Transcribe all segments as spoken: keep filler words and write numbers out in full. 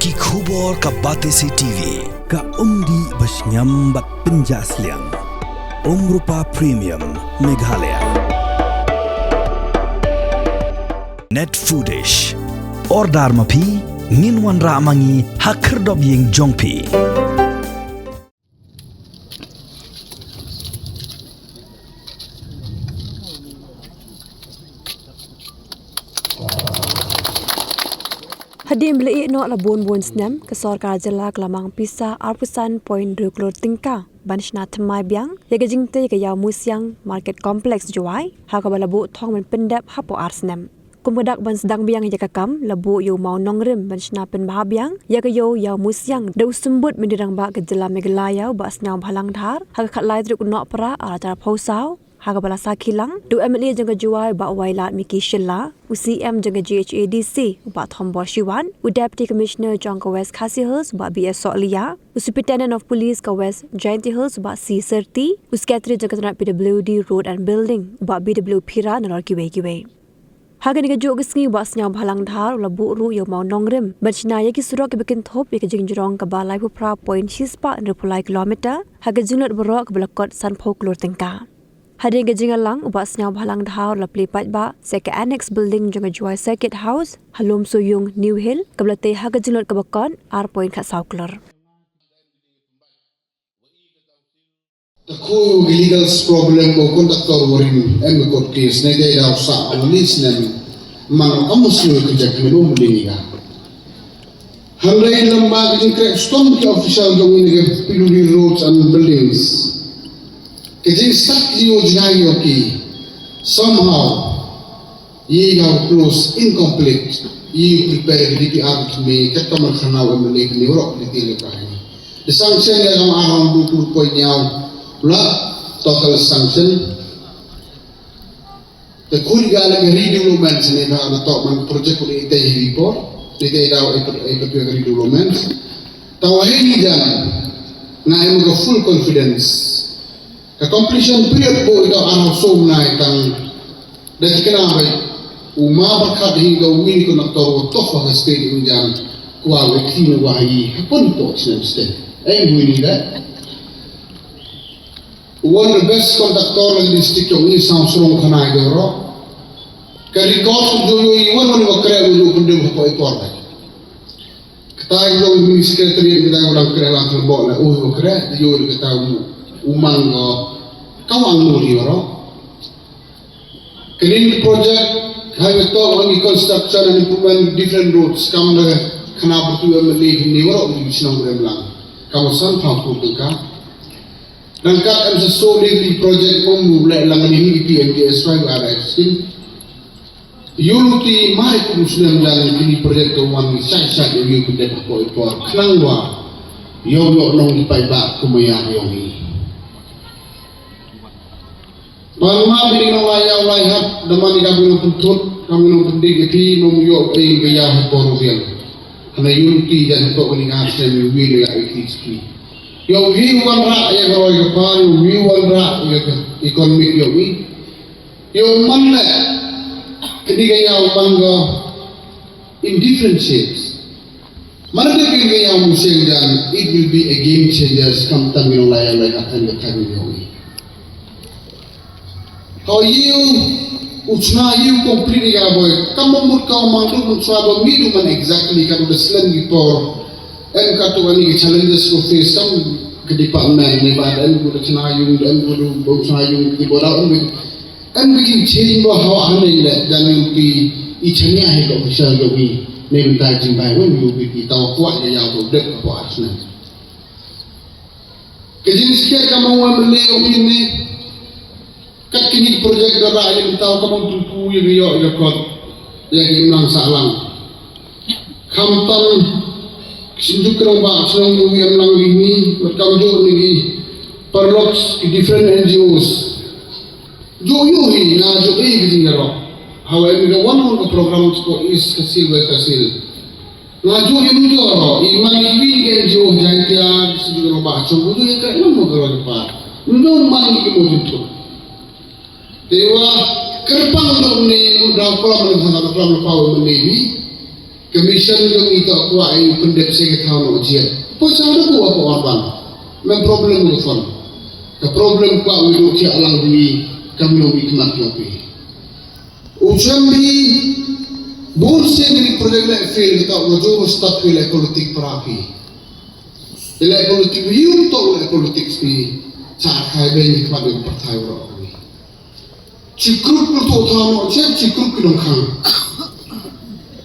Ki khubor ka Batesi T V. Ka umdih ba shngiam bad pynjah sliang. Umrupa Premium Meghalaya. Net Foodish. Order ma phi, ngin wanrah ma ngi ha khyrdop ïing jong phi. Hadien ba la ïeh noh la bun bun snem, ka sorkar jylla ka la mang pisa arphew san point hynriew klur tyngka ban shna thymmai biang ïa ka jingtei ka Ïew Musiang Market Complex Jowai, ha kaba la buh thong ban pyndep hapoh ar snem. Kum ka dak ban sdang biang ïa ka kam, la buh ïa u mawnongrim ban shna pynbha biang ïa ka ïew Ïew Musiang da u Symbud Myntri Rangbah ka jylla Meghalaya u Bah Sniawbhalang Dhar ha ka khatlai tarik u Nohprah arhajar arphew saw, ha kaba la sakhi lang da u M L A jong ka Jowai u Bah Wailadmiki Shylla, u C M jong ka G H A D C u Bah Thombor Shiwat, u Deputy Commissioner jong ka West Khasi Hills u Bah B S Sohliya, u Superintendent of Police ka West Jaintia Hills u Bah C Syrti, u Secretary jong ka tnad P W D Road and Building u Bah B W Phira, nalor kiwei kiwei. Ha kane kajuh ka sngi u Bah Sniawbhalang Dhar u la buh ruh ïa u mawnongrim ban shna ïa ki surok kiba kynthup ïa ka jingjrong kaba laiphew phra point shispah hynriewphew lai kilometer ha ka jinglut baroh kaba la kot sanphew klur tyngka. Hadien ka jingïalang u Bah Sniawbhalang Dhar u la plie paidbah sha ka Annex Building jong ka Jowai Circuit House ha Lumsohyung, New Hill, kaba la tei ha ka jinglut kaba kot ar point khatsaw klur. Te khuid ki legal problem ba u contractor u rim em ka court case, ne dei da u sah analysis ne man ka muslim ka jak me dum ding ga. Hynrei lem bad ka jingkhreh stom ki official jong ngi na ka P W D Roads and Buildings, ka jingstad ïa u jngai ïa ki, somehow ïa u close incomplete, ïa u prepare ka D P R me katkum ka khana u M L A ka New York, detail ka hi. The sanction ïa ka around two point nyaw lakh total sanction. Te khuid ka la ka redevelopment ne ka na to man project ko ite hi por, ite da e per e per ka redevelopment. Tawa hi ni jan nga em ka full confidence. Ka completion period ko ito arhaw som na itang da tikna bai u ma ba khat hi ka wini ko na to to fa ka state u jan kwa we ki na wa hi hapun to snem state. Ai wini da. One of the best contractor in the district of New South Srong Khanai Doro. Ka record ko jo yo i one one wa kre u lu pun de ko i por. Kata ko jo mi secretary kata ko lang kre lang ko bo la u ko kre yo kata u u mang ko ka wang no di ro. Kane ka project highway to on the construction and improvement different roads kam da khana batu M L A ni waro di shnong rem lang. Kam san phaw ko ka. Dang kat em sa so ni di project ko mu le lang ni ni P M D S Y ba da skin. Unity mai ku snem jalan kini project ko wan ni sai sai yo yo ko de ko ko khnang wa. Yo yo nong di pai ba ku maya yo ni. Pang ma bini nong lai ïaw lai hap da mani ka bini nong pyntut ka bini nong pyndik ïa phi nong ïoh phi ka ïaw ha por biang. Hana unity jan tok ni nga snem ïa wi ïa ïa ki ski. Ïoh wi wan ra ïa ka roi ka par ïoh wi wan ra ïa ka economic ïoh wi. Ïoh man le kini ka ïaw man ka in different shapes. Mana da phi ka ïaw Musiang jan, it will be a game changer, kam tang ngi long lai lai ka tang ka tang ngi long. How you uchna you complete ya boy. Kam mut ka mang tu mut swa ba mi du man exactly ka du da slem gi por. Em ka tu ani ki challenges ko face kam ka department ne ba em ko da chna yung em ko du bo chna yung ki bo da em Em bikin change ba hawa haneng le dan yung ki i chania he ko official ko wi ne bin tai jing bai wen yung ki tawa kwah ya ya ko dep ko asna. Ke jing skia ka mo wan le wi ne kat kini project da ba yung tawa ka mo tu ku ya yo ya kot ya ki nang sa lang. Khamtam sinjuk kerang ba senang wi em lang wi ni berkam jo ni wi parloks ki different N G Os. Ju ïohi nga ju ïohi ki jingïaroh. Hawa ïa ka wan ka program ko East Khasi Hills West Khasi Hills. Nga ju ïohi ju ïaroh i man i wi ki N G O Jaintia ki sdang ïaroh ba chung ju ïa ka lam ka ro pa. Ndu man ki mo ju tu. Te wa kyrpang ndu ne ndu da program ndu da program pa wa ne wi. Ka mission jong i toh kwah i pyndep sha ka thaw Nohjiat. Poi sa da ku apa orban. Mem problem ka fon. Ka problem kwah u duk thiah lang wi kam nong i khmat jong phi. U chem bi bun sien ki project leh fail ka toh nga jur start phi leh politik para phi. Leh politik wi u toh leh politik phi. Sa khai ben i khmat jong pathai u rok wi. Chi group ki to thaw Nohjiat, chi group ki nongkhang.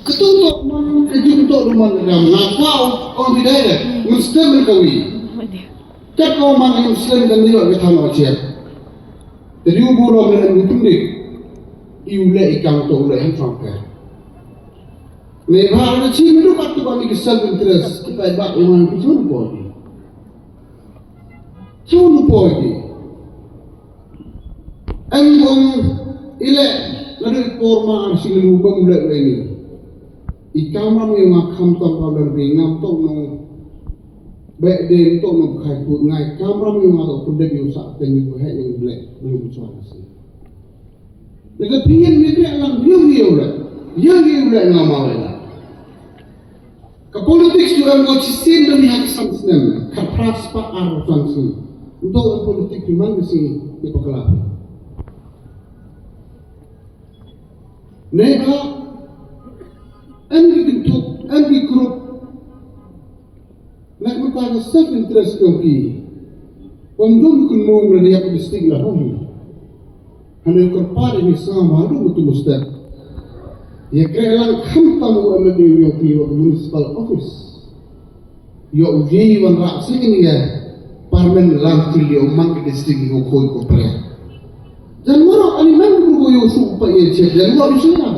Katu to man ka jum to du man ka nga kwah ong bi dai de. Muslim ka wi. Kat ko man Muslim kan ni ka thaw Nohjiat. Te di u burom ne ngu pyndik. I u leh i kang to u leh han fang ka. Ne ba na chi mi du kat tu ba mi ki self interest ki pai ba i man ki jum ko di. Jum ko di. Em bong i leh naduh i por ma ar sing lu bong leh leh ni. I kamram ïa nga kham tam pa leh bi ngam tok nong beh de tok nong khai put ngai kamram ïa nga tok pun de ïa sa teng ïa he ïa leh lu chwa si. Ni ka pien ni ka lang ïa ïa leh ïa ïa leh nga ma leh. Ka politics tu em ko chi sien da ni ha ka san snem, ka phra spah ar san snem. Ntau ka politics tu man ka sien ni pa kala. Neba em ki kyntuk, em ki group. Nak mata ka self interest ko ki. Pom dum kun mo na dia ka district la ho hi. Hanu kyrpad ïa ngi sngewbha haduh ba tu mynstep. Ïa kren lang khamtam u M L A ïa u P U municipal office. Ïa u J. Wanrah sha kane ka Parliament landfill ïa u man ka district ïa u khoi ko pria. Jan waroh ani man ko ïa u shu pa ïa che jan waroh shu na.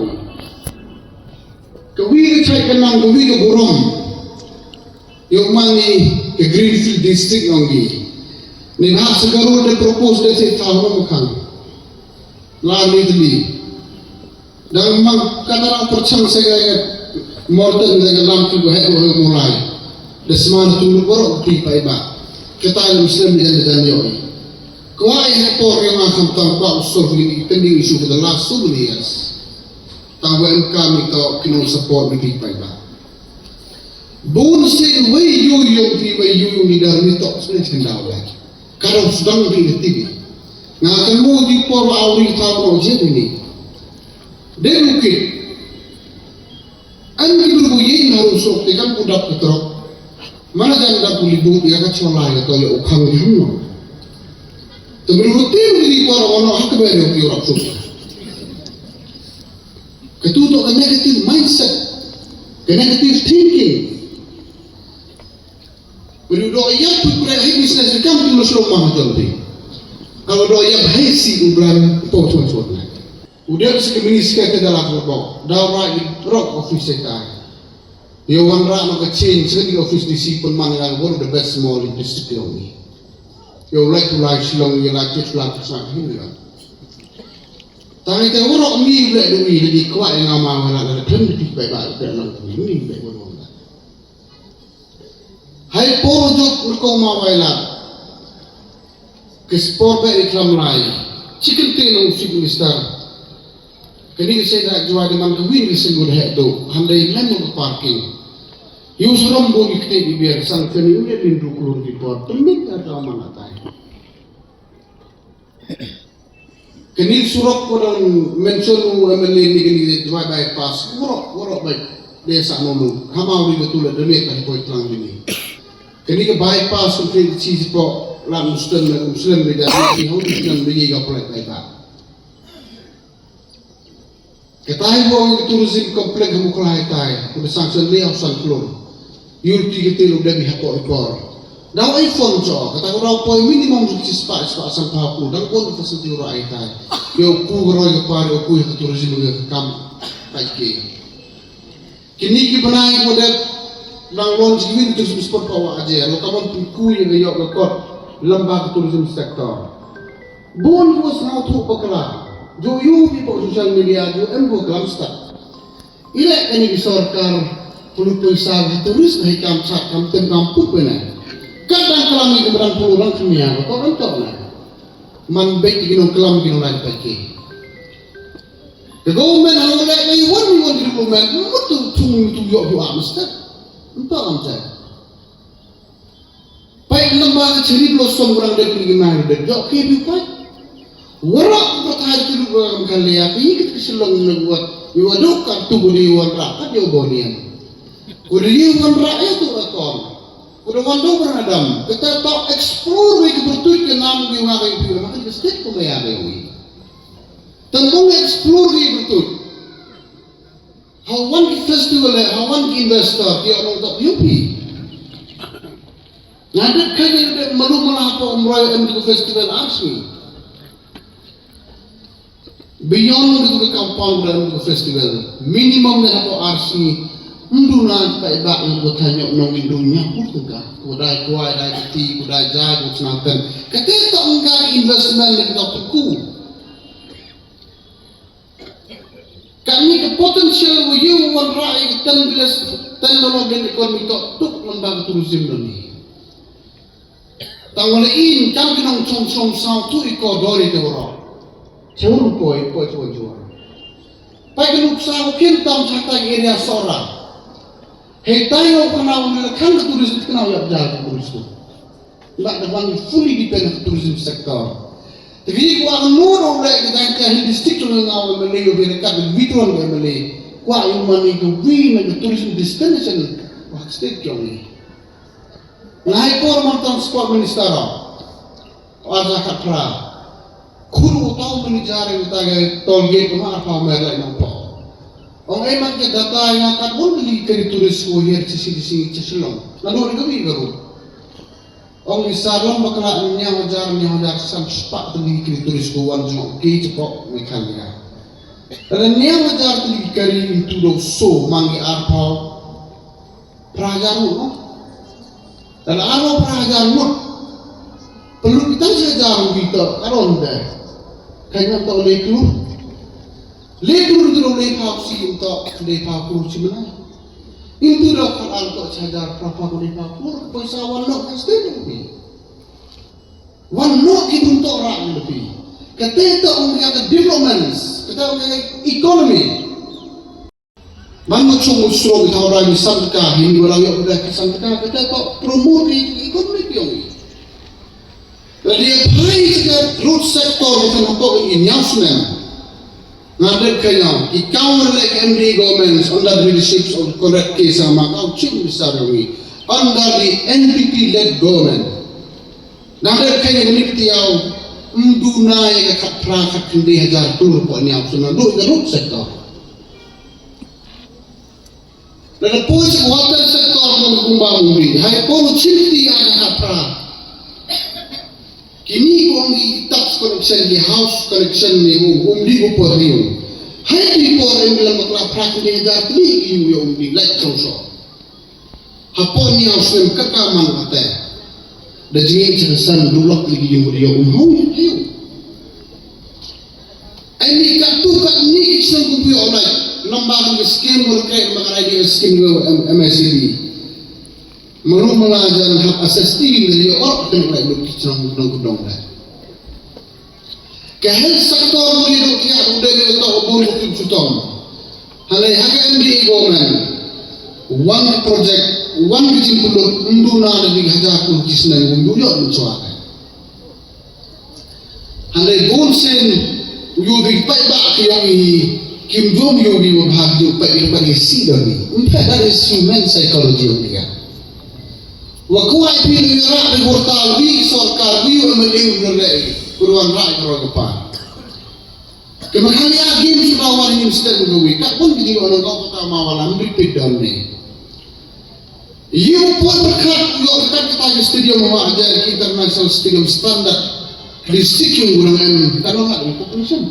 Ka wi ka chai ka nang ka wi ka burom. Ïa u man ni ka Greenfield District ong gi. Ni ha sa ka road de propose de se thaw no khang. La ni tli. Dang mang kata rang pyrchang sa ka morten da ka lam tu he ko he mulai. Da sma tu lu borok ti pai ba. Kata Muslim di jan jan yo. Kwai he por yang ma kham tang ba usul ni pending issue for the last so many years. Tang wa em kam ni to ki nong support ni pi pai ba. Bun sien wei yu yong pi wei yu yong ni dar ni tok sien chen daw ba. Ka dong sdang pi ni ti bi. Nga kan mu di por wa awri ta ko je ni. De lu ki. An ki bru bu yin haru sok te kan ku dap ku trok. Mana jan dap ku libu ya ka chola ya to ya u khang ni hang no. Te bru bu tin di por wa no hak ba yo ki rap sok. Katu to ka negative mindset, ka negative thinking. Bru do ya pu pre hi business kam tu lo slo ma jong ti. Kalau do ya hai si u bran po chon chon na. U dia si ka minister ka dalam lo bo. Da right rock office ka. Ïa wanrah noh ka change ka dei office D C pynman ïa nga one of the best mall in district Shillong ni. Ïa u lai tu lai Shillong ïa la jet la ka sa hin ïa. Tang ïa te waroh mi u leh dei ïa dei kwah ïa nga ma nga la la khlem dei bai ba ïa lang tu ni bai wan wan. Hai por jok ko ma wai la. Ki sport ba i klam lai. Chicken tin ong chief minister. Kani ka seng rak jua di man ka win ka seng gud hek do. Handai lem ka parking. Yu saram bo ni kete di biar sang kani u ya din du klur di por. Permit ada mana tai. Kani surok ko don mention u M L A ni kani di jua bypass. Urok urok bai. Desa nonu. Hamau di betul ada met bai koi tlang ini. Kani ka bypass ko kini chi po lang muslim na muslim di jadi di hau di muslim di ya plek bai ba. Katai bo ka tourism complex ha Mukhlai tai, ku da sanction le au san klur. Yul ti ka tilu da bi hapo ikor. Dau ai phone cho, kata ku dau poi minimum six pa six pa san pa ku dang pon facility ura ai tai. Yo ku roi ka par yo ku ka tourism ka kam. Tai ke. Kini ki bnai ko dep nang launch ki win tourism spot pa wa aje lo ka mon pun ku ye ga yok ga kot lamba ka tourism sector. Bun ko sngau thu bakla jo yu bi pa social media jo em ko klam sta. Ile kani ki sorkar pulu pulsa ha tourist hai kam chat kam tem kam put bena. Kat dang klam ni ko dang pulu dang khmia ko dang tok na. Man bek ki nong klam ki nong lai pa ki. Ka government ha u leh ka i wan i Development, mut tu thung tu yok yu am step. Ym pang am jai. Peit lem ba ka cherry blossom, u dang dep ki mai dep yok ki yu peit. Waroh ka pyrthei tu ruh ka Meghalaya, ka ïing ka Shillong ne wat, ïa wa duk ka tu ko dei wanrah, ka dei u bonian. Ko dei wanrah ïa tu ka kong. Ko dei wan duk ka adam. Kata tau explore wei ka pyrtuit ka nam wei wa ka ïing phi, ma ka state ko maya wei. Tang kong explore wei pyrtuit. Ha wan ki festival eh, ha wan ki investor, ki ong tang U P. Nga dep kha dep malu mala hapoh Umroi em ki festival arts ni. Beyond ki tu ka compound em ki festival. Minimum ne hapoh arts ni. Mdu na pa ibak ni ko thanyo nong indu nya put ka. Ko dai kwai, dai kati, ko dai ja, ko snaten. Kate to engka investment ne ka pengku. Kane ka potential wa ïa u wanrah ïa ka ten billion, ten dollar billion economy to tuk lem bad ka tourism don ni. Tang wala in kam ki nongchong chong saw tu i ko dori te waro. Chong poi poi chong jua. Pai ka nuksa u kin tam chatai area Sohra. Hei tai u kana u ni kan ka tourism kana u yak ja ka tourism. Lak da bang fully depend on tourism sector. Te ki kwah ngut u leh ka Jaintia Hills District jong nga u M L A u bina kat witron ka M L A. Kwah u mani ka wi na ka tourism destination. Wah state jong ni. Ngai por man transport minister. Arja khat phra. Khun u tau manager u ta ga toll gate ma arphaw mer lai nang po. Ong ai man ke data nga kat bun li ka tourist ko yer chi chi chi chi Shillong. Na no ni ka wi ka ru. Ong i sa ram bakla nyaw hajar, nyaw hajar san spah tylli ki tourist ko wan jong ki chepo Meghalaya. Ada nyaw hajar tylli ki kari into do so mang i arphaw phra hajar ngut. Ada arphaw phra hajar ngut. Perlu kita hajar ngut kita aron deh. Kanya tak boleh tu. Lebur tu lebur pau si untuk lebur pau pur cimana. Itu dah kalau tu saja berapa boleh pau pur, pesa wan nok pasti lebih. Wan nok ki untuk rak lebih. Kata itu orang yang development, kata orang yang economy. Man ma chung strong kita orang di Sangka, ini orang yang udah ke Sangka, kata itu promote economy yang. Lada ïa phai sha ka road sector, ïa ka nongpok ïa nyaw snem. Nga dep ka nyaw, ki kaw leh ka M D A government under the leadership of Conrad K Sangma, kaw chief minister jong ngi, under the N P P led government. Nga dep ka nyaw, ni ptiaw, mduna ïa ka khat phra khat khyndai hajar klur pok nyaw snem, duk ïa ka road sector. Lada poi sha ka water sector mo kumba mo ri. Hai poi chim ti ïa ka phra. Kini ko ong ki taps connection, ki house connection ne mo, um di ko por ri. Hai ti por em lam ka phra kini da ti ki yu um di, like so so. Hapoh nyaw snem kata man kata. Da jingim cha san du lok lagi yu ri um hong yu. Ai ni kat tu kat ni ki seng kumpi online. Namba kan ke skim wer kai ma kan idea skim wer M-, M I C D. Malu mala jan hap assess ti ni ri or kan lai luk ki seng kudong kudong deh. Ka health sector ni duk ïa duk dei ni tok bun bukit sutong. Halai ha ka M D A government. Wan project, wan ki jingpynlut, mduna na ni hajar pun ki snem mdu ïa mchwa. Hynrei bun sien u ïohi paidbah ki ïong i kim jong u ïohi wa bha ki ïohi paidbah ki si don i. Ym phet, that is human psychology ong ïa. Wa kwai phi ïa rah ri burta wi sorkar wi u M L A u ïohi leh i. Pyrwan rah i roi ka pa. Ka Meghalaya Games ka wan i Mister Mugawi. Ka pun ki jingong nong kau kata ma wala mri pit don ne. Ïa u pun berkat, ïa u berkat kita di stadium wa ajar ki international stadium standard. Di sikum gurang em, kalau nggak di population.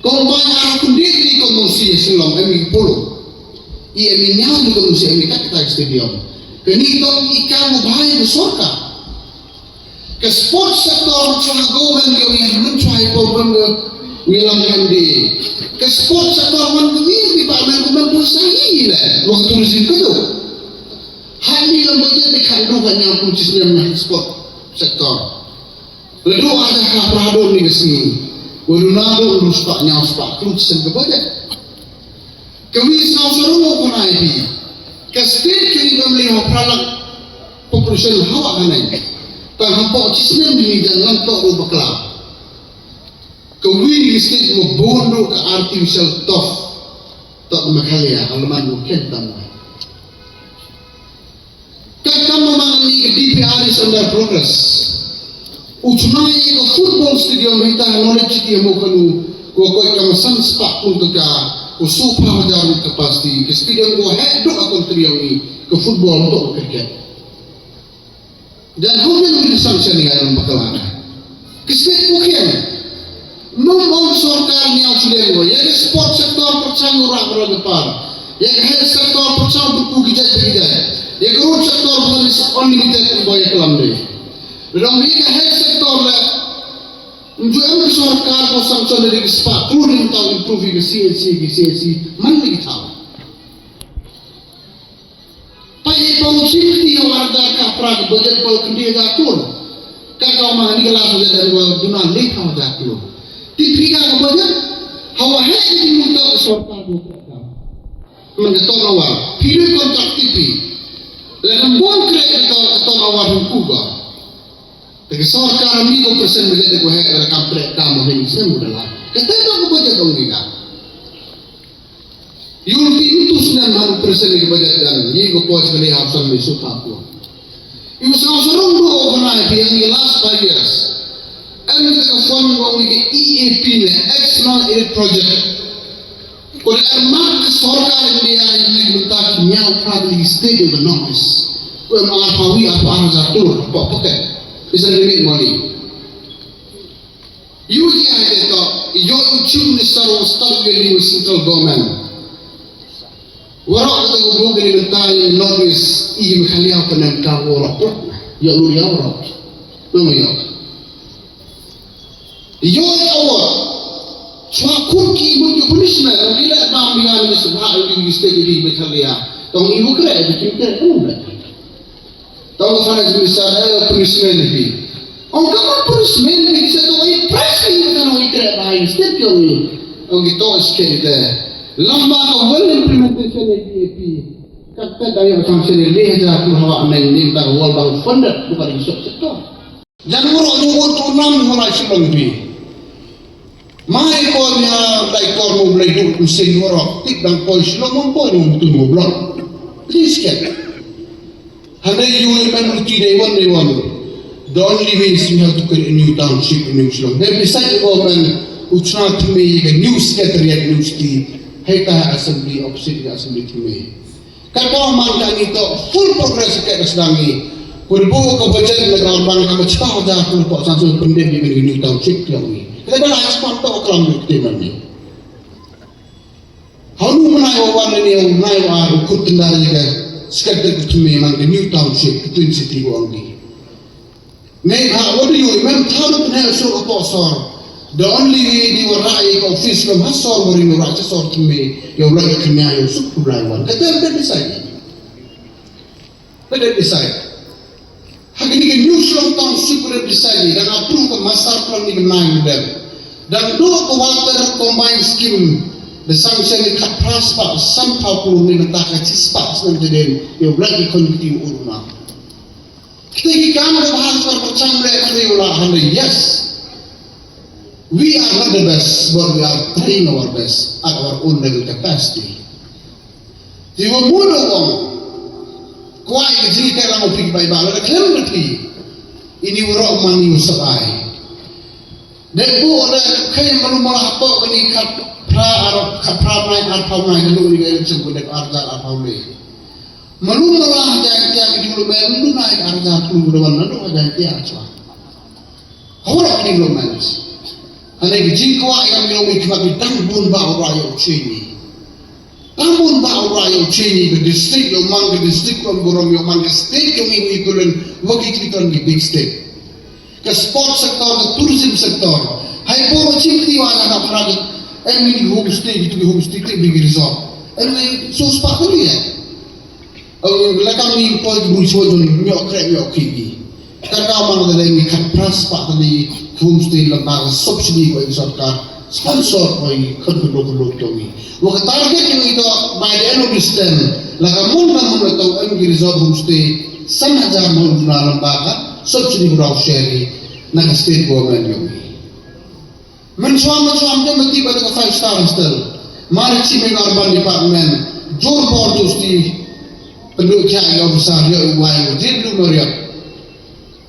Kong bai a kun di di kong si Shillong em i polo. I em i nyam di kong si em i kat kita di stadium. Kani tong i kamu bai di sorkar. Ka sports sector chwa government ïa ïa men chwa i program ïa ïa lam ïa di. Ka sports sector man ka wi wi ba men ka men pun sa i le. Waktu rizin ka tu. Hani lam budget ni kan du kan yang pun cis nyam na sport sector. Ledu ada ha prado ni ka sngi. Walu nadu lu spah nyam spah pun cis ka budget. Ka wi sngewsarong u kona ïa phi. Ka state ka ri bym lei ha phra lak population hawa haneng. Tang hapoh chisnem ni jan lang tok u bakla. Ka wi ni state mo bun ruh ka artificial turf. Tok Meghalaya halaman mo ken tam. Ka kam ma ngi ka D P R is under progress. U chuna ïa ka football stadium hita ha Noney City ha Mawkhanu, ko koi kam san spah pun ka, ko sofa hajar capacity, ka stadium ko heh duk akon triong ni, ka football to ka cricket. Dan hoben ni sanction ni alam bakala. Ka state ko khian. Mem ong sorkar ñiaw chilem ko. Ïa ka sport sector pyrchang u rak rak par. Ïa ka health sector pyrchang u ku gijai gijai. Ïa ka road sector bukan is unlimited ko ïa ka lam dei. Dang ïa ka health sector la. Nju em ka sorkar ko sanction dari ka spah klur ni tang improve ka C H C, ka C H C man ni thaw. Peit ïa pawchim kti ïa u arhajar khatphra ka budget paw khyndai hajar klur. Ka kaw ma hani ka last budget em ko duna le phaw hajar klur. Tip phi ka budget hawa heh ka jingmut ka sorkar ko. Man ka tong awar phi le kontrak tip phi. Le nang bun kreh ka tong awar hum ku ba. Te ka sorkar mi ko persen budget ko heh ka kam kreh kam hing sem u dala. Ka te ka budget ong ni ka. Ïa u lynti utu snem ha u president ka budget dan ïa ka poi ka lei hap san lei supa ko. Ïa u sngewsarong ruh u kona ïa ka last five years. Em ka fund ong ïa ka E A P ne External Aid Project. Ko le er mak ka sorkar India ïa ka bynta ki ñiaw phra tylli ki state of the North East. Ko em arphaw wi arphaw ar hajar klur hapoh pocket. Isa limit money. Ïoh jia ha ito, ïoh u Chief Minister u stad u yali u central government. Warok kata u buk ni mentai North East i Meghalaya u kena ka warok. Ïoh lu ïoh warok. Nang ïoh. Ïoh award. Chwa khun ki mut ïoh punishment. Ila bam ni ngan ni sebab ïoh state i Meghalaya. Tong i buk re, i buk re, i buk re. Tang ka finance minister, eh, policeman hi. Ong ka ma policeman hi, sa to ai press hi, ka no i kre ba hi, step yong hi. Ong ki to is ke te. Lamba ka well implementation A P A P. Ka te da yo chang se le hajar tu hawa neng neng ta ka well bang funded tu ka ri sok sector. Jan ngoro nyu ngot tu nam ngora Shillong hi. Mai por nia dai kor mo blai duk u sing warok tip dang poi Shillong mo poi mo tu mo blok. Please get. Hande you remember ti day one day one. The only way is we have to create a new township in New Shillong. Then beside the government, uchna to me a new secretariat, new city. Hey ta assembly, opposite the assembly to me. Ka kong man ka ngi to full progress ka ka sdang ngi. Kur bu ka budget na ka bang ka machka hajar kur po san sun pendek di ngi new township yang ngi. Ka da ha spon to klam ni te man ni. Hau nu menai wa wan ni wa nai wa ar kut tendar ni ka. Sekat ka tu me man ka new township ka twin city wa ngi. Ngai ha, what do you remember? Tharu pnai sor ka pok sor. The only way di warai ka office ka ha sor wari warai ka sor tumi. Ya warai ka kanya ya suk kurai wan. Ka tel tel decide. Ka tel decide. Hakini ka new Shillong town suk kurai decide. Dan approve ka master plan ni ka nine model. Dan do ka water combined scheme. The sanction ni kat pras pa sampau puluh ni mata ka cis pa senang jadi. Ya warai ka kon kiti urma. Kita ki kam ka bahas per percang re kri ula hande, yes. We are not the best, but we are trying our best at our own level capacity. Ti wa mudo wong. Kwai ka jini ka lang pik bai ba la klem na pi. Ini wuro mani usabai. Dek bu da kai malu malah hapo kani kat pra ar kat pra mai ar pau mai da lu ni ga election bu dek ar jar ar pau le. Malu malah jai tiang di lu mai lu nai ar jar lu da wan lu jai tiang chwa. Hora ni lu mai. Ane ki jingkwa yang lu mi kma ki dang bun ba ora yo chini. Dang bun ba ora yo chini ke district yo mang ke district yo burom yo mang ke state yo mi mi kulen wagi kitan di big state. Ka sport sector, ka tourism sector. Hai por chim ti wa na ka pra em ni homestay gitu, homestay te big resort. Em ni so spa ko ni eh. Au la kam ni poi bu so jong nyo kre nyo ki. Ka ka mang da ni kat pras pa ni homestay la ba subsidy ko sorkar. Sponsor ko i khun khun khun khun jong i. Wa ka target jong i to by the end of this term, la ka mun ka mun to em ki resort homestay san hajar mo na lamba ka subsidy ko share i na ka state government jong i. Mynshwa mynshwa mynshwa mynshwa ba ka five star hostel. Mari chi me urban department jor bor tu sti pendu cha i officer yo i wai jin du mariat.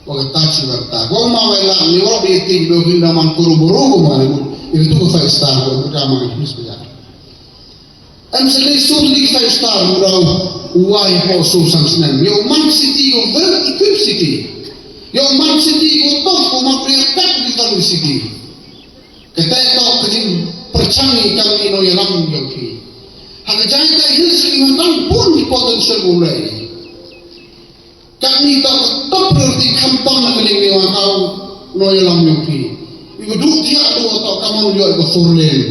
Wa ka ta chi wa ka ta. Wa ma wai la ni wa bi ti do kin da man kuru buru ko ma ni. Itu ka five star ko ka ma ni mis ya. Em se le sur li five star mu dau wai ko sur sang snem. Yo man city yo well equipped city. Yo man city ko top ko ma pre kat di kan city. Kata to ka jing perchang ni kam ni no ya lam yo ki. Ha ka jai ta hills ki man tang pun di potential ko lai. Kani ta ka top priority khamtam na kani ni wa kau no ya lam yong phi. Ibu du tiak du ta kamon yo ka four lane.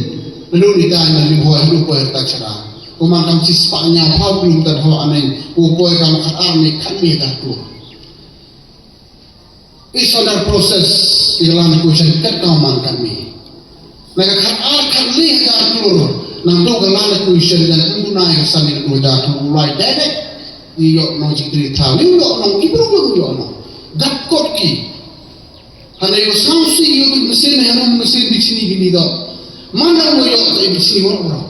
Lalu ni ta na ni hoi du poi ta chara. Ko man kam chi spah nya pau kilometer ho aneng. Ko poi kam khat ar ni khat ni ta tu. Is under process i lan question kat ka man kani. Na ka khat ar khat li hajar klur nang tu ka lan question dan tu na ka san ni tu hajar klur lai dai dai. Ni yo no ji tri tha ni yo no ki bru bru yo no. Dak kot ki. Hana yo sang si yo bin mesin hana mesin bi chini bini do. Mana mo yo ta bi chini wala wala.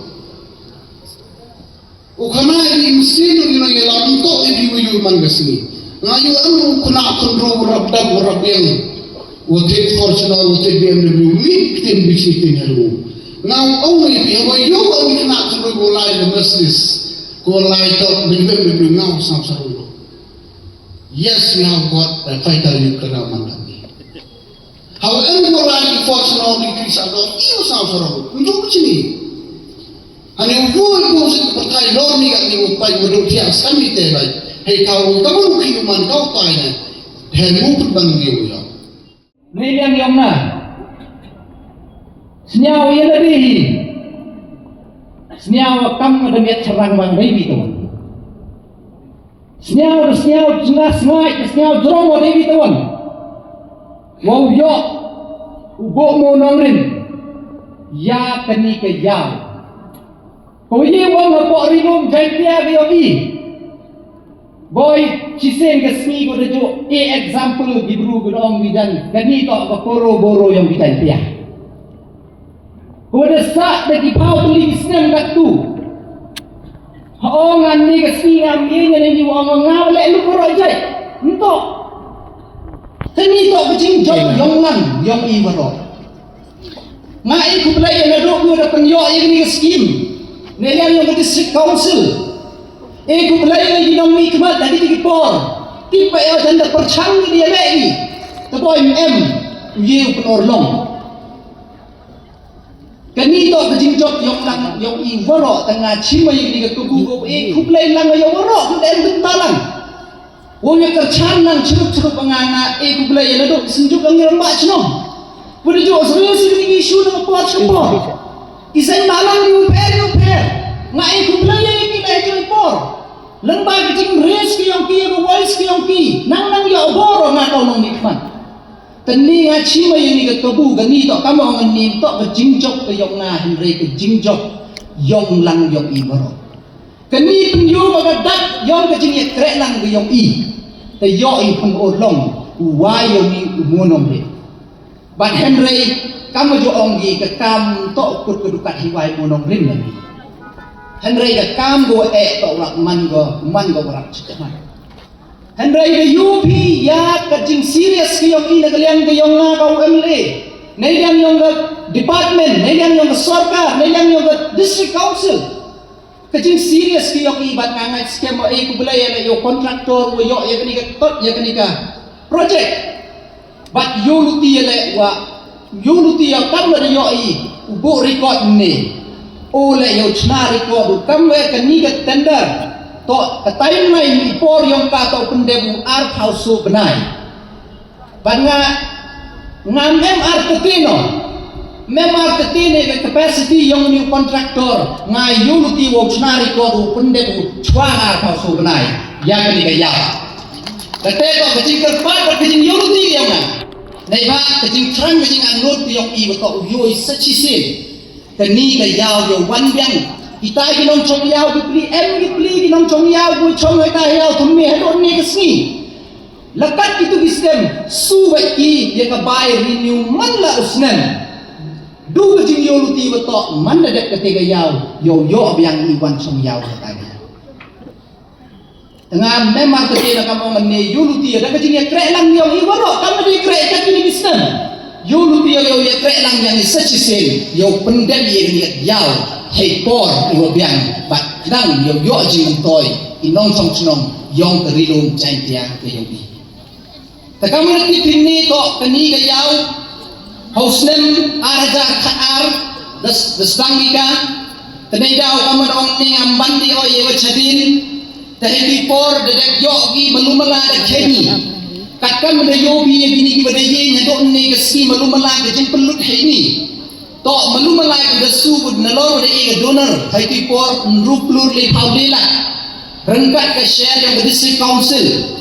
U khana i mesti no ina ya lam to i bi yu man ka sngi. Nga yu am u khana khun ro rap dam rap yang. Wa te Fortuner wa te B M W ni tin bi si tin halu. Nga u ong i bi wa yu am khana khun ro lai na Mercedes. Ko lai to bi B M W nga u sam sa ro. Yes, we have got a fighter yu khana man ka ni. How em ko lai ki Fortuner ni ki sa do i u sa sa ro. Ndu ku chini. Ani u ko ko se ko tai lor ni ka ni u pai u do tia sa mi te bai. Hei ka u ka u ki u man ka u tai ne. He mu put ban ni u ya. Ni yang yong na. Sniaw ya na di. Sniaw kam ada miat serang bang dai bi tu. Sniaw da sniaw jnga sngai da sniaw jrong wa dei bi tawan. Wow yo u bo mo nongrin. Ya kani ka yaw. Ko ye wong ha po ri bum jai pia ga yo i. Boy chiseng ga sngi ko da jo e example gi bru ga dong bi dan kani to ka poro boro yong bi jai pia. Ko da sa da ki pau tu li snem kat tu. Ha ong an ni ka sngi ngam ye ngan ni wa ong nga le lu ko roi jai. Nto. Kani to ka jingjop yong ngan yong i waro. Nga i ku blai na do ku da pen yo i ni ka skim. Ne yang yong ka district council. E ku blai ni nong mi kmat da ki por. Ti pa yo dan da perchang ni dia le i. Ta boy em. Ye ku nor long. Kani to ka jingjop yong lang yong i waro ta nga chima yong ni ka kubu ko e kublai lang yong waro ku den bin talang. Wong ya kerchan lang churup churup nga nga e kublai ya ladok sinjuk ang yong ba chnong. Pudi jo sri sri ni shu na por chupo. Isai malang ni uper ni uper. Nga e kublai ya ni na joi por. Lang ba ka jing res ki yong ki ya voice ki yong ki. Nang nang ya obor nga kau nong ni kman. Kani nga chima ya ni ka kabu kani to kama ong ni to ka jingjop ka yong nga hynrei ka jingjop yong lang yong i baro. Kani pynyo ba ka dak yong ka jingya krek lang ka yong i. Ka yo i pyn or long u wa yong i u mo nong ri. Ban hynrei kama jo ong i ka kam to kut ka dukat hi wa i mo nong rin lang i. Hynrei ka kam go e to rak man go man go rak chikman. Hynrei da yu phi ya ka jing serious ki yong i na ka liang ka yong nga ka U M L A. Na liang yong ka department, na liang yong ka sorkar, na liang yong ka district council. Ka jing serious ki yong i bad nga ngai scam wa e ku belai ya na yo contractor wa yo ya kani ka tot ya kani ka project. Bad yo luti ya le wa yo luti ya kam la yo i u bo record ne. O le yo chna record u kam le kani ka tender. To ka timeline i por yong ka to pendep u ar phaw so benai. Ban nga ngam em ar tetino. Mem ar tetine ka capacity yong ni contractor nga yo luti wa chna record u pendep u chwa ar phaw so benai. Ya kani ka ya. Ka te to ka jing kerpat ka jing yo luti yong nga. Neibhah ka jingthrang ka jingangnud ka ïong i ba toh u ïoh i sa shisien. Kane ka ïaw ïoh wan biang. Kita ki nongchong ïaw ki plie, em ki plie ki nongchong ïaw ki chong ïa kita ïaw thymme haduh ne ka sngi. Lakat kitu ki snem, su bad ki ïa ka bai renew man la u snem. Du ka jingïoh luti ba toh man da dep kata ka ïaw, ïoh ïoh biang i wan chong ïaw kata ka ïaw. Nga memang kata na ka mong ne ïoh luti da ka jingïakhreh lang ïong i waroh kam da ïakhreh kat kini ki snem. Ïoh luti ïoh ïakhreh lang ïong i sa shisien ïoh pyndep ïa kini ïaw hei por i wa biang bad khnang ïoh ïoh jingmyntoi i nongchong chnong ïong ka ri lum Jaintia ka ïong i. Te ka mut ki phin ni to kani ka ïaw ha u snem ar hajar khat ar da sdang ki ka. Te nei daw ka mut ong ni ngam ban di o ye wa chadin. Te hei ki por da dek ïoh ki malu mala da kheni. Kat ka mut da ïoh bi ye bini ki wa da ye nya do ni ka ski malu mala ka jing pelut hei ni. To malu mala ka da su bud na lor da ye ka donor hei ki por nru plur le pau le la. Rengkat ka share yang ka district council.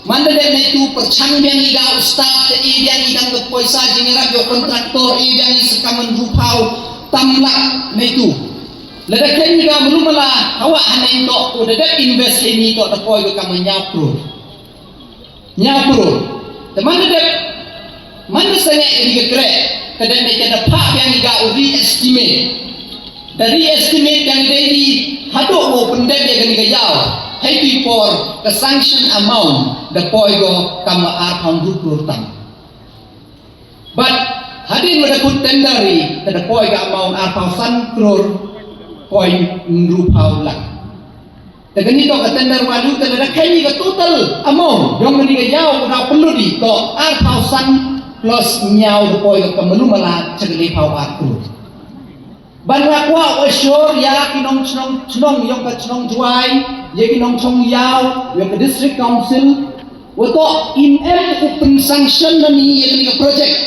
Manda dep neitu pyrchang biang i ga u staff te i biang i dang ka poisa jingïarap ïa u kontraktor i biang i sekaman ruphaw tam lak neitu. Lada khlem i ga mulu mala hawa haneng tok ko da dep invest ini tok da poi ka kam hynñiew klur. Hynñiew klur. Te manda dep manda sangeh i ka kreh ka dep nei ka da phah biang i ga u re-estimate. Da re-estimate yang dei di haduh u pyndep ïa kani ka ïaw. Hei tu i por ka sanction amount da poi go kam arphaw hynriew klur tam. Bad hadien wa da kut tender i ka da poi ka amount arphaw san klur point hynriewphaw lak. Da kani to ka tender wa lu ka da khani ka total amount yong kani ka ïaw ka da pynlut i to arphaw san plus hynñiew da poi ka malu mala cha ka lephaw ar klur. Ban nga kwah u assure ïa ki nongchnong chnong ïong ka chnong Jwai, ïa ki nongchong ïaw, ïong ka district council, wa to im em u pynsanction na ni ïa kani ka project.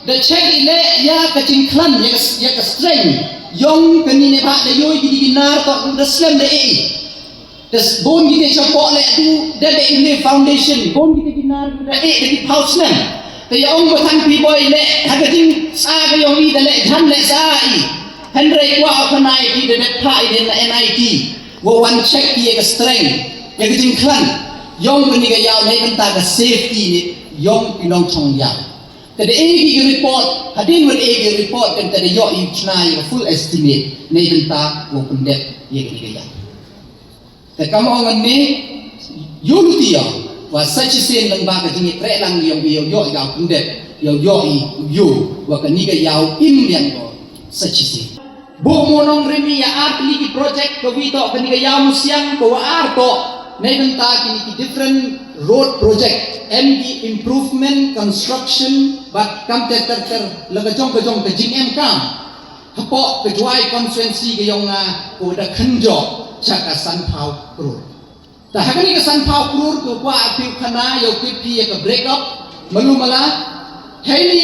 Da check i leh ïa ka jingkhlan ïa ka, ïa ka strength ïong kani ne ba da ïoh ki di ki nar to da slem da ei. Te bun kite chapoh leh tu da dei ne foundation, bun kite ki nar tu da eh da ki phaw snem. Te ïa ong ba than pi boi leh ha ka jing sa ka ïong i da leh jhan leh sa i. Hynrei kwah u khana i ki da dei pha i den na N I T. Wa wan check ki ïa ka strength ïa ka jingkhlan ïong kani ka ïaw ne kanta ka safety ne ïong ki nongchong ïaw. Te da eh ki report hadien wa eh ki report kan te da ïoh i chna ïa ka full estimate ne kanta wa pyndep ïa kani ka ïaw. Te kam ong ne ïoh luti ïa wa sa shisien lang ba ka jingïakhreh lang ïong ïoh ïoh ïa pyndep ïoh ïoh i ïoh wa kani ka ïaw im liang ko sa shisien. Buk mo nong rimi ïa ar tylli ki project ka wi to kani ka ïaw musiang ko wa ar to nei bynta kini ki different road project em ki improvement construction bad kam ter ter ter la ka jong ka jong ka jing em kam. Hapoh ka Jwai constituency ka ïong nga ko da khynjok cha ka sanphaw klur. Ta ha kani ka sanphaw klur ko kwah phi u khana ïa u kit phi ïa ka break up malu mala. Hei ni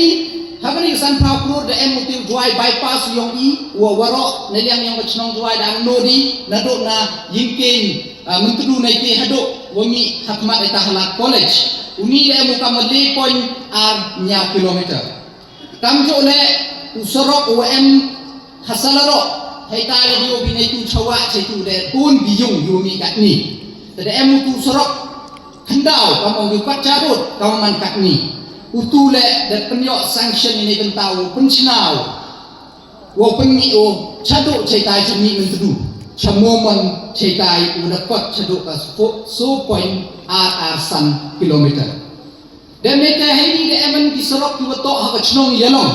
ha kani ka sanphaw klur da em u ti u Jwai bypass ïong i wa waroh ne liang ïong ka chnong Jwai da ang nodi na do na Yingkeng, ah, Myntdu nei ti haduh wa mi ha khmat ita Halat College. U ni da em u kam le point ar hynñiew kilometer. Kam jooh leh u surok u em ha Salarok, hei ta leh dio bi nei tu chawa chei tu de bun bi yung yu mi katni. Te de em u tu surok khyndaw kam ong yu pat charut kam man katni. U tu leh de pynïoh sanction ini bynta u pynchnaw. Wa pynmi u chadu chei tai chemi Myntdu. Chamomon chei tai u da kot chadu ka so point ar ar san kilometer. Dem ne te hei ni de em ki surok ki wa toh ha ka chnong Ïalong.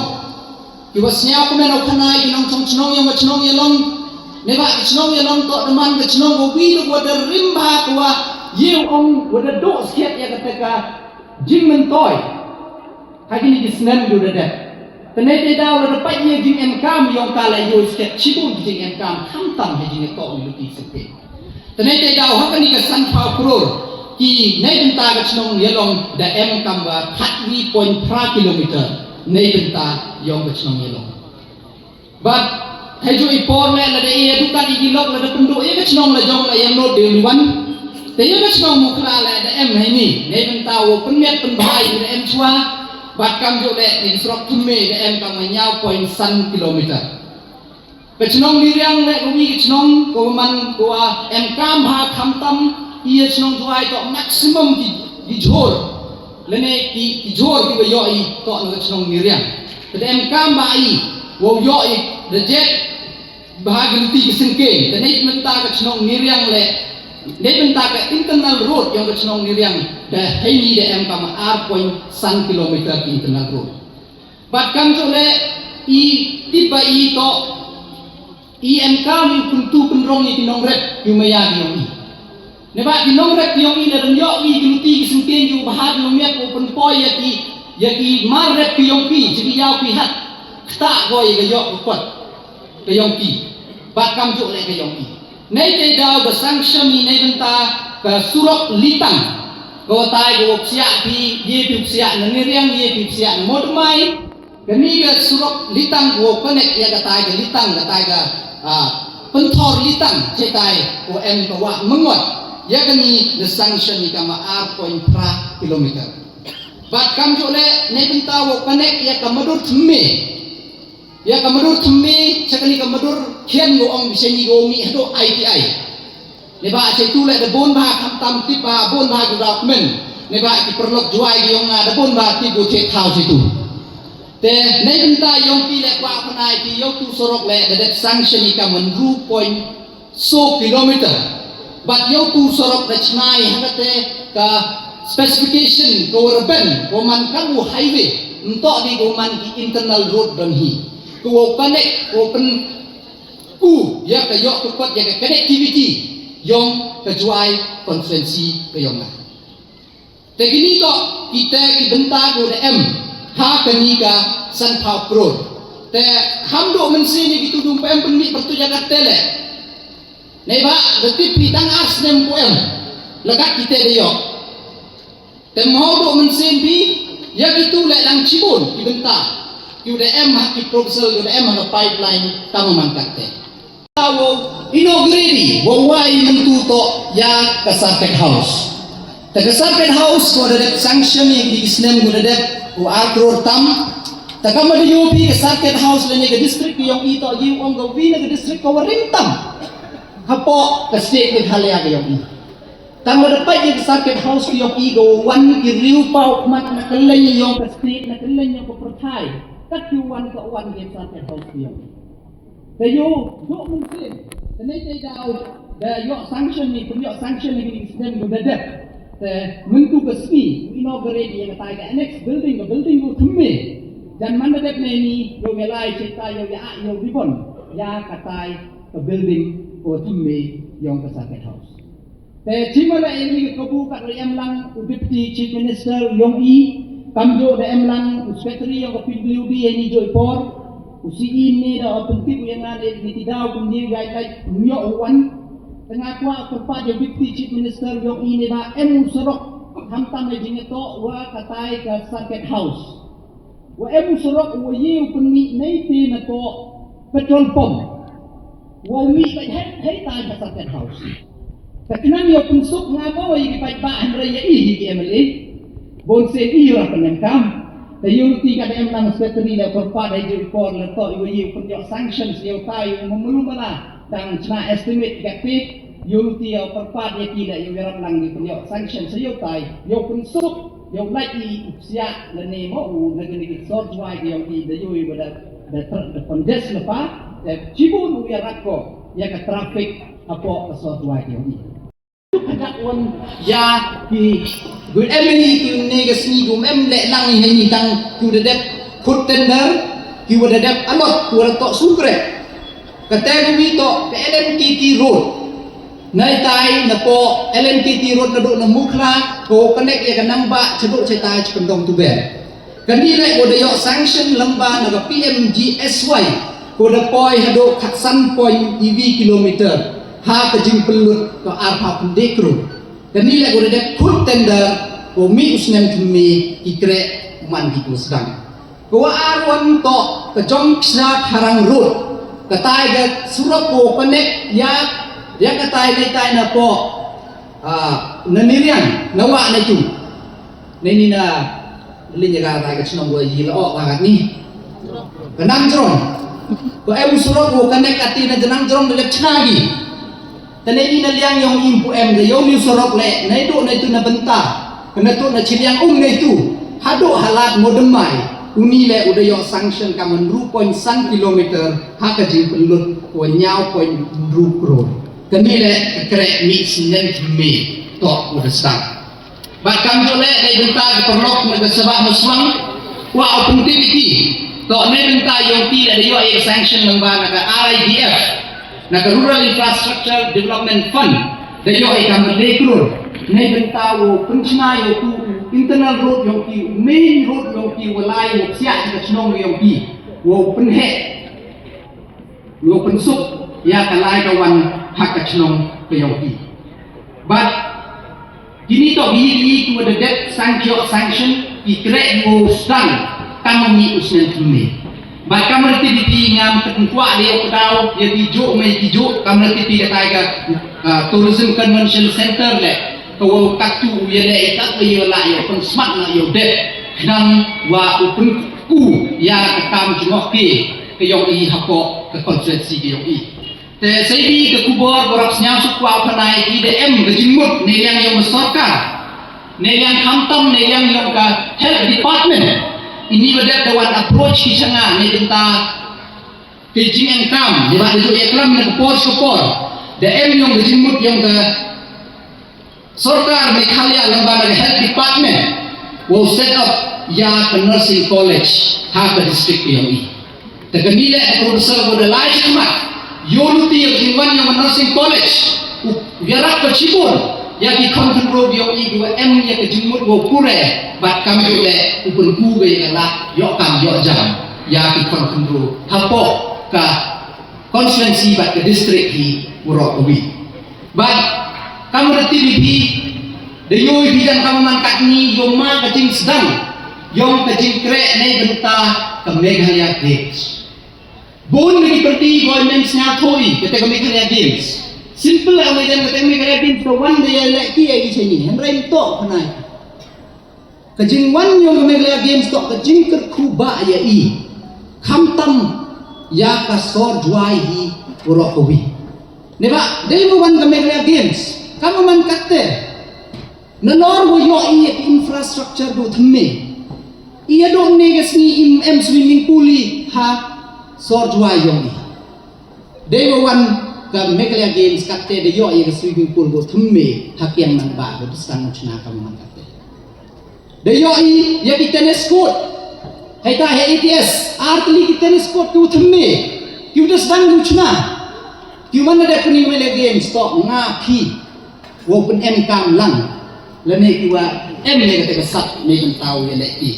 Ki wa sñiaw kmen u khana ki nongchong chnong ïong ka chnong Ïalong. Ne ba ka chnong Ïalong toh da man ka chnong wa wi wa da rim bha ka wa ïew ong wa da doh skhiat ïa kata ka jingmyntoi. Ha kini ki snem yu da dep. Te ne te daw la da pait ïa jingem kam ïong ka la ïoh skhiat chibun ki jingem kam khamtam ha jingtoh ïa luti sepe. Te nei te daw ha kani ka sanphaw klur ki nei bynta ka chnong Ïalong da em kam ba khatwi point phra kilometer nei bynta ïong ka chnong Ïalong. Bad hei ju i por leh la da ïa dukan i lok la da pynduh ïa ka chnong la jong la ïa nod de liwan. Te ïa ka chnong Mukhla leh da em hei ni nei bynta wa pynmiat pynbha ïa da em chwa. Bad kam ju leh ning surok thymme da em kam hynñiew point san kilometer. Ka chnong Niriang leh ka wi ka chnong ka man ka wa em kam ha khamtam i ya chnong Jowai to maximum ki ki jhur. Lane ki ki jhur ki wa yo i to na ka chnong Niriang. Ka da em kam ba i wa yo i da jet ba ha ki luti ki sengkeng. Ka nei mynta ka chnong Niriang leh nei mynta ka internal road yong ka chnong Niriang da hei ni da em kam ar point san kilometer ki internal road. Bad kam ju leh i tip ba i to i em kam i pyntu pynrong i ki nongrep i maya ki yong i. Neba ki nongrep ki yong i na dang yo i ki luti ki sengkeng ki u bahar ki u miat u pynpoi ya ki ya ki mar rep ki yong ki ji ki yaw ki hat. Kta ko i ka yo ka kot ka yong ki. Bad kam ju leh ka yong i. Nei te daw ba sanction i nei bynta ka surok litang. Ko tai ko psiak pi ye pi psiak na Niriang ye pi psiak na Modmai. Kani ka surok litang ko connect ya ka tai ka litang ka tai ka ah, pynthor litang che tai ko em ka wa mengot. Ya kani na sanction i kama ar point pra kilometer. Bad kam ju leh nei bynta wo connect ya ka madur thymme. Ya ka madur thymme cha kani ka madur khian go ong bishani go mi hado I T I. Neba che tu leh da bon ba khamtam tip ba bon ba gu document. Neba ki perlok Jowai ki yong nga da bon ba tip go che thau che tu. Te nei bynta yong ki leh kwa pnai ki yong tu sorok leh da det sanction i ka man ru point so kilometer. Bad yow tu sorok da chnai ha kate ka specification ko reben ko man kam u highway. Nto di ko man ki internal road don hi. Ko wo connect ko pen ku ya ka yok ko kot ya ka connectivity yong ka Jowai constituency ka yong nga. Te kini to kita ki bynta ko da em ha kani ka san phaw crore. Te ham do mensi ni ki tu dum pa em pen mi pertu ya ka tele. Nei ba da tip hi tang ar snem ko em. Lakat kita da yok. Te mho do mensi bi ya ki tu le lang chibun ki bynta. Ki da em ha ki proposal ki da em ha pipeline tama man kat te. Wow, inaugurate wow wai mentu to ya ka Circuit House. Ta ka Circuit House ko da dep sanction i di snem ko da dep ko akror tam. Ta ka ma da yopi ka Circuit House lane ka district yong i to yi ong ka wi na ka district ko warim tam. Hapo ka state ni halia ka yong i. Tang ma da pai ka Circuit House ka yong i ko wan ki riu pau mat na ka leng yong ka state na ka leng yong ka perthai. Kat ki wan ka wan ka Circuit House ka yong i. Te yow, yow mynta. Te nei te daw, da yow sanction ni, pun yow sanction ni kini snem ko da dep. Te mynta ka sngi, inaugurate ya ka tai ka annex building, ka building ko thymme. Jan man da dep nei ni, yow ya lai cheta, yow ya, yow ribbon. Ya ka tai ka building ko thymme, yong ka Circuit House. Te chima la eni ka kabu kat la em lang u Deputy Chief Minister yong i, kam jo da em lang u Secretary yong ka P W D eni jo i por, u C E ni da o pynti u yang ngan eni ti daw kum ni gai kai nyo u wan. Tengah kwa kyrpad yong Deputy Chief Minister yong i ni da em u sorok, ham tam le jing to wa katai ka Circuit House. Wa em u surok wa ye u pynmih nei te na ko petrol pump. Wa u mih bad hei hei tai ka Circuit House. Ka khnang yow pynsuk nga ba wa ye ki paidbah hynrei ya i hi ki M L A. Bon sen i yow pynlem kam. Te yow ti ka da em lang secretary la por pa da yow por la to yow ye u pynyoh sanction yow tai yow mulu mala. Tang chna estimate ka te yow ti yow por pa ye ki la yow yaram lang ni pynyoh sanction yow tai yow pynsuk. Yow lait i u psiah lane mo u na kini ki sor Jowai ki yong i da yow i ba da da tr- da pyndes lepa da chibun u ya rat ko ya ka traffic hapoh ka sor Jowai ki yong i. Tuk hadak wan ya ki gu em ni ki ne ka sngi gu em leh lang i hei ni tang ki u da dep khut tender ki u da dep alot ki u da tok sukre. Ka te gu mi tok ka L N K T road. Nai tai na po L N K T road na duk na Mukhla ko connect ya ka nang ba chaduk chai tai chikendong tu ber. Kani le ko da yok sanction lamba na ka P M G S Y ko da poi haduk khatsan point iwi kilometer ha ka jingpynlut ka arpha pynde kru. Kani le ko da dep khut tender ko mi usnem tumi ki kre man ki kusdang. Ko wa ar wan to ka jong ksna Harang Road ka tai ka surok ko connect ya ya ka tai ne tai na po ah, na Niriang na wa na tu. Na ni na Lin ïa ka rai ka chnong wa yi la ok la kat ni. Ka Nangjrong. Ko em u surok wa connect ati na Nangjrong da lep chna gi. Tane i na liang yong im pu em da yong ni u surok le na itu na itu na benta. Kana tu na chiliang um na itu. Hadu halat modemai. Uni le uda yo sanction ka man ru point sang kilometer ha ka jingpynlut wa nyaw point ru crore. Kani le ka krek mi snen mi tok uda stang. Bad kam ju leh dei bynta ki paralok na ka Sabah Muslim wa u pynti ki. To ne bynta yong ki leh dei yo e sanction nang ba na ka R I D F na ka Rural Infrastructure Development Fund dei yo e kam dei klur. Ne bynta wo pynchna yo tu internal road yong ki, main road yong ki, walai wo siak ka chnong yong ki, wo pynhek Ngi pynsuk ïa ka lai ka wan ha ka chnong ka yong i. Bad kini to i i tu da dep sanction sanction i krek mo stang kam mi usnen kini. Bad kamar ti di ngam ken kwah de ok daw ïa di jo mai di jo kamar ti di ka tai ka tourism convention center le. Ka wa u katu u ïa leh i kat ba ïa la ïa u pynsmat na ïa u dep khnang wa u pynku ïa ka kam jngoh ki ka yong i hapoh ka constituency ka yong i. Te sei bi ka kubor borap sñiaw suk wa u phanai i da em ka jingmut ne liang yong ka sorkar ne liang khamtam ne liang yong ka health department. Ini ba dep da wan approach ki changa ne bynta ka jingengkam ne ba da ju ïa klam ne ka por suk por da em yong ka jingmut yong ka Sorkar Meghalaya lyngba na ka Health Department wow set up ïa ka nursing college ha ka district ka yong i. Te kani le ka professor ko da lai shi khmat ïoh luti ïa ka jingwan ïa ka nursing college u ïarap ka shibun ïa ki khon khynroo yong i ki wa em ïa ka jingmut wow pure bad kam ju le u pynku ka ïa ka lad ïoh kam ïoh jam ïa ki khon khynroo hapoh ka constituency bad ka district hi waroh kawi. Bad kam da T V P da ïoh i bijan kam man katni ïoh ma ka jingsdang ïoh ka jingkreh nei bynta ka Meghalaya Games. Bun da ki parti government sñiawthooh i kata ka Meghalaya Games. Simple la Meghalaya kata ka Meghalaya Games ka wan da ïa leh ki ïa ki shani hynrei to khnai. Ka jingwan yong ka Meghalaya Games toh ka jingkyrkhu ba ïa i khamtam ïa ka sor Jowai hi waroh kawi. Ne ba dei ba wan ka Meghalaya Games kam man katte. Nalor wa ïoh i ïa ka infrastructure du thymme. I ïa du ne ka sngi im em swimming pool i ha sor Jowai yong i. Dei wa wan ka Meghalaya Games katte da ïoh ïa ka swimming pool du thymme ha kiang nang ba du stang chna kam man katte. Da ïoh i ïa ki tennis court. Hei ta hei A T S ar tylli ki tennis court ki u thymme ki u da sdang u chna. Ki u man da puni Meghalaya Games to nga phi wow pynem kam lang lane ki wa em ne kata ka sap ne bynta u ïa leh ki.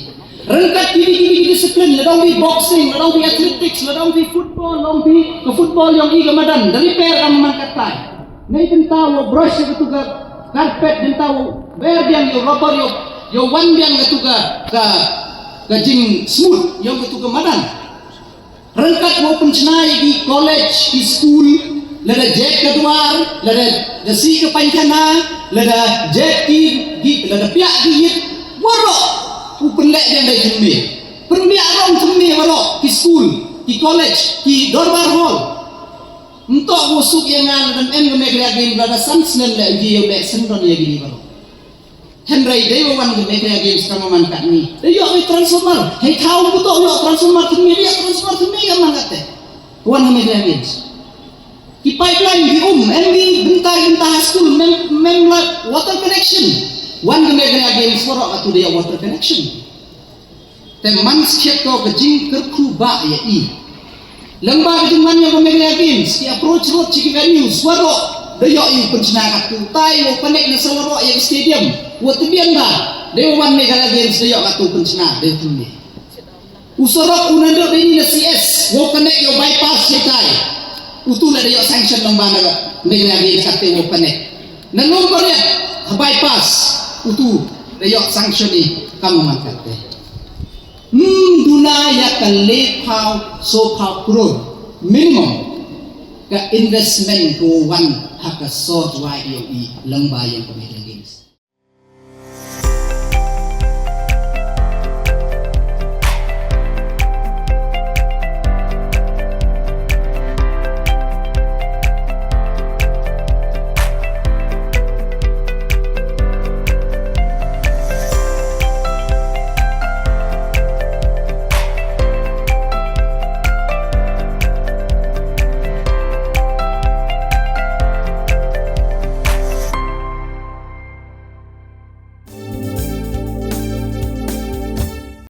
Ryngkat ki ki ki discipline la dong ki boxing la dong ki athletics la dong ki football long ki ka football yong i ka madan da repair kam man katai. Nei bynta wow brush ïa katu ka carpet bynta wow ber biang ïa rubber ïa ïa wan biang katu ka ka ka jing smooth ïa katu ka madan. Ryngkat wow pynchna ïa ki college ki school lada jek ka dwar lada da si ka painkhana lada jek ki ki lada piak ki yit waroh u pynleh biang dei thymme. Pynbiak rong thymme waroh ki school ki college ki dorbar hall. Ntok u suk ïa nga lada em ka Meghalaya Games lada san snem leh ji ïa leh sendon ïa gini baroh. Hynrei dei wa wan ka Meghalaya Games kam man katni. Dei ïoh i transformer. Hei thaw u to ïoh transformer thymme ïoh transformer thymme kam man katte. Wan ka Meghalaya Games. Ki pipeline ki um em ki bynta bynta ha school mem mem la water connection. Wan ka Meghalaya Games waroh atu dei water connection. Te man skhet ko ka jingkyrkhu ba ïa i. Lyngba ka jingwan ïa ka Meghalaya Games ki approach road chi ki venues waroh da ïoh i pynchna katu tai wow connect na Salroh ïa ka stadium wa tbian ba dei wan Meghalaya Games da ïoh katu pynchna dei tymmi. U sorok u nandok dei ni na C S wow connect ïa bypass ïa tai. Utu la da ïoh sanction lyngba na Meghalaya Games katu wow connect. Na Lum Pariat ha bypass utu da ïoh sanction i kam man kate. Hmm, duna ïa ka le phaw so phaw crore minimum ka investment ko wan ha ka sor wai ïa i lyngba ïa ka Meghalaya